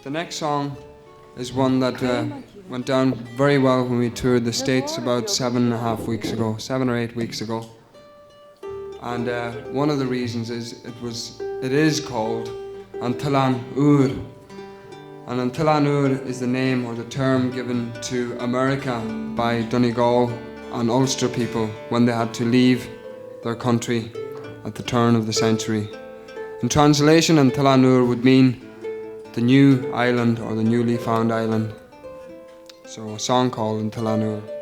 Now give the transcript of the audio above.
The next song is one that uh, went down very well when we toured the States about 7.5 weeks ago, 7 or 8 weeks ago. And uh, one of the reasons is it is called An tOileán Úr. And An tOileán Úr is the name or the term given to America by Donegal and Ulster people when they had to leave their country at the turn of the century. In translation, An tOileán Úr would mean the new island or the newly found island. So a song called An tOileán Úr.